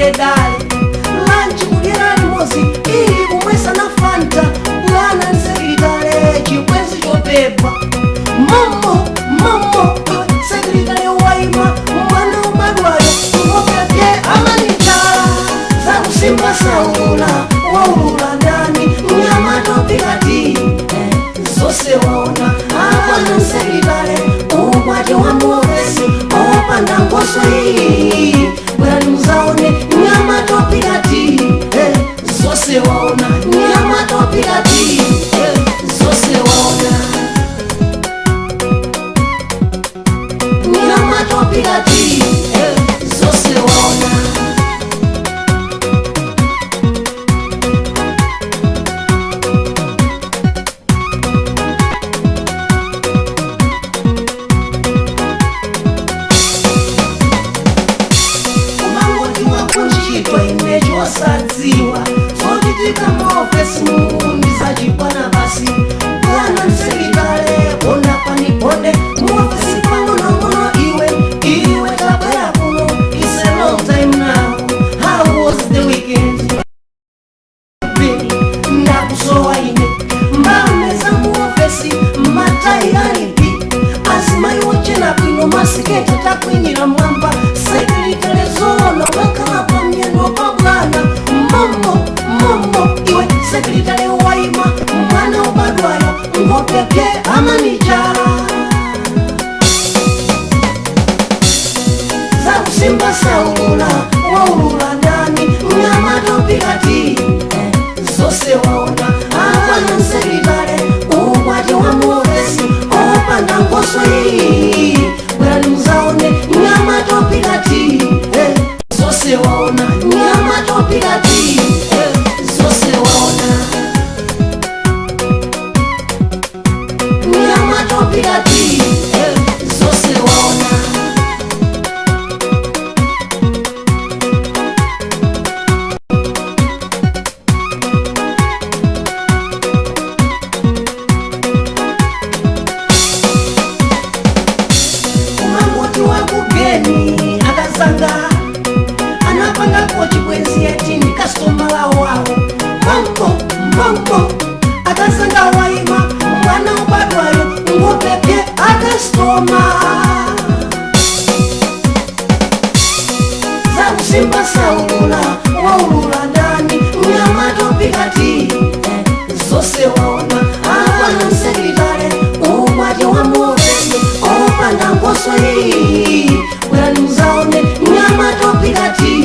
Dale dale lunch kudyera limodzi, iyi kumwesa na Fanta. Bwana secretary, chibwenzi chopepa. Momo momo, secretary waima, mwana ubadwayo ngopepye amanita. Zakusimba saulula, waulula ndani? Nyama topikati zose waona. Apana secretary, ukwati wa muofesi opanda ngoso iyi. Bwerani muzaone nyama topikati zose waona. Nyama topikati zose waona. Nyama topikati zose waona. Umangoti wakunjitwa ine chosadziwa zochitika maofesi mundizachipana basi. Bwana secretary, ponda paniponde muofesi pang'onong'ono. Iwe iwe, tabwera kuno. It's a long time now. How was the weekend? Ndakusowa ine. Mbame za muofesi, matai alipi, azimayi wochena bwino, masiketi takwinyira mwamba. Secretary, zono wakhala pamyendo pa bwana? Momo momo, iwe secretary waima, mwana ubadwayo ngopepye amanija. Zakusimba saulula, waulula ndani? Nyama topikati zose waona. Apana secretary, ukwati wa muofesi opanda ngoso iyi. Bwerani muzaone nyama topikati zose waona. Nyama topikati zose waona. Nyama topikati zose waona. Umangoti wakugeni akazanga anapangako chibwenzi eti ndi customer wawo. Mommo mommo, akazanga waima, mwana ubadwayo ngopepye a customer. Zakusimba saulula, waulula ndani? Nyama topikati zose waona. Apana secretary, ukwati wa muofesi opanda ngoso iyi. Bwerani muzaone nyama topikati.